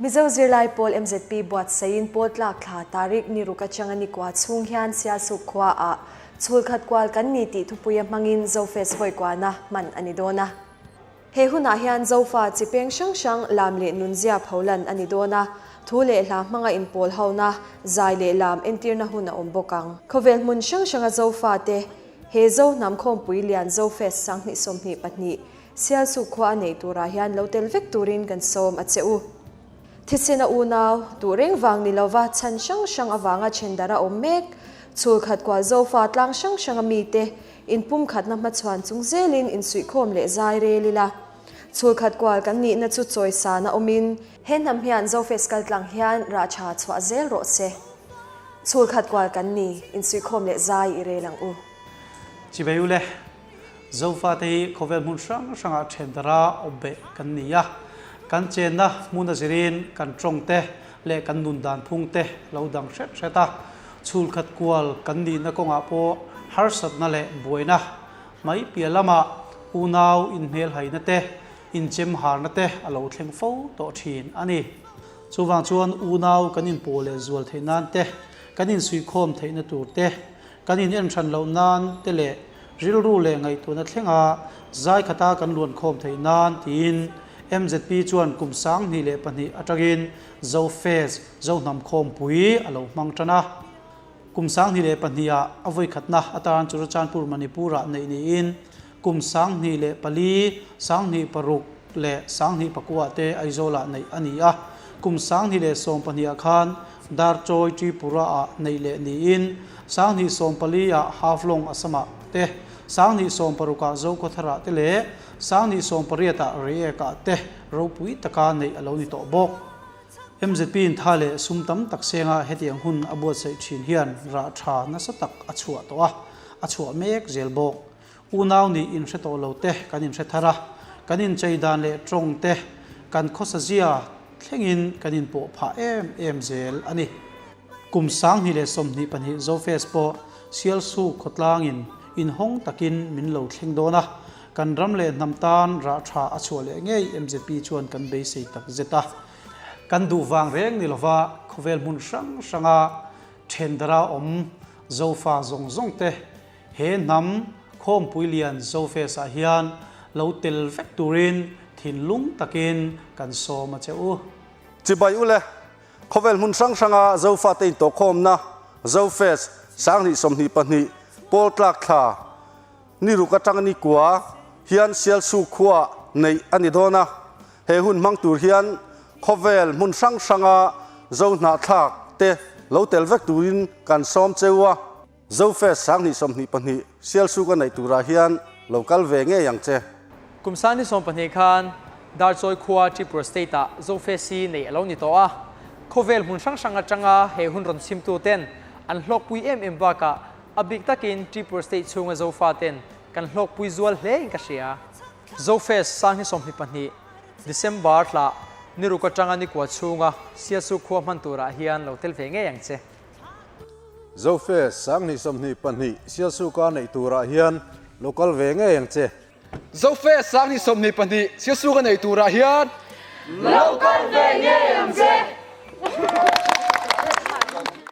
Mizo zirlai pawl mzp buatsaihin pawl tlak thla tarik ni ruk atanga ni kua chhung hian Sialsuk khua ah chhul khat kual kan ni tih thupuia hmangin Zofest vawikuana hman a ni dawn a. He hunah hian Zofa chi peng hrang hrang lam leh nunzia pholan a ni dawn a, thu leh hla hmanga inpawl hona, zai leh lam entirna hun a awm bawk ang. Khawvel hmun hrang hranga Zofa te he Zo hnam khawmpui lian Zofest 2022 Sialsuk khua a nei turah hian lo tel vek turin kan sawm a che u. Thisena unau, duh reng vang ni lova chhan hrang hrang avanga thendara awm mek, chhul khat kual Zofa tlang hrang hranga mite Inpumkhatna hmachhuan chung zelin insuihkhawm leh zai rel ila, chhulkhat kual kan nihna chu chawisan a awmin, he hnam hian Zofest kaltlang hian rah tha chhuah zel rawh se. Chhulkhat kual kan ni, insuihkhawm leh zai i rel ang u. Chibai u le, Zofate hi khawvel hmun hrang hrangah then dara awp beh kan ni a. Kan chenna hmun a zirin kan tawng te leh kan nun dan phung te lo dang hret hret a. Chhulkhat kual kan nihna kawngah pawh harsatna leh buaina mai piah lamah unau inhmelhaina te, inchemharna te a lo thleng fo tawh thin a ni. Chuvang chuan unau kan inpawh leh zual theih nan te, kan insuihkhawm theihna tur te, kan inenhran loh nan te leh rilru leh ngaihtuahna thlenga zai khata kan luankhawm theih nan tiin mzp chuan kum 2002 atangin Zofest, Zohnam Khawmpui a lo hmang tan a. Kum 2002 ah a vawikhatna atan Churachandpur Manipur ah neih niin kum 2004, 2006 leh 2009 ah te Aizawl ah neih a ni a. Kum 2012 ah khan Darchawi Tripura ah neih leh niin 2014 ah Haflong Assam ah te, 2016 ah Zokhawthar ah te leh 2018 ah Reiek ah te ropui taka neih a lo ni tawh bawk. Mzp in tha leh sum tam tak senga hetiang hun a buatsaih thin hian rah tha nasa tak a chhuah tawh a, a chhuah mek zel bawk. Unau nih inhre tawh lo te kan inhre thar a, kan inchei dan leh tawng te kan khawsa zia thlengin kan inpawh phah em em zel a ni. Kum 2022 Zofest pawh Sialsuk khawtlangin inhawng takin min lo thleng dawn a, Kan ram leh hnam tan rah tha a chhuah leh ngei mzp chuan kan beisei tak zet a. Kan duh vang reng ni lova khawvel hmun hrang hranga thendara awm Zofa zawng zawng te he hnam khawmpui lian Zofest ah hian lo tel vek turin thinlung takin kan sawm a che u. Chibai ule, khawvel hmun hrang hranga Zofa te intawhkhawmna Zofest 2022 pawl tlak thla Ni ruk atanga ni kua hian Sialsu khua neih a ni dawn a, he hun hmang tur hian khawvel hmun hrang hranga Zo hnahthlak te lo tel vek turin kan sawm cheu a. Zofest 2022 Sialsu ka neih turah hian lo kal ve ngei ang che. Kum 2020 khan Darchawi khua Tripura State ah Zofest hi neih a lo ni tawh a, khawvel hmun hrang hrang atanga he hun rawn chhimtu ten an hlawkpui em em bakah A bik takin Tripura State chhunga Zofa ten kan hlawkpui zual hle in ka hria. Zofest 2022, December thla ni ruk atanga ni kua chhunga Sialsuk khua hman turah hian lo tel ve ngei ang che. Zofest 2022, Sialsuka neih turah hian lo kal ve ngei ang che. Zofest 2022, Sialsuka neih turah hian lo kal ve ngei ang che.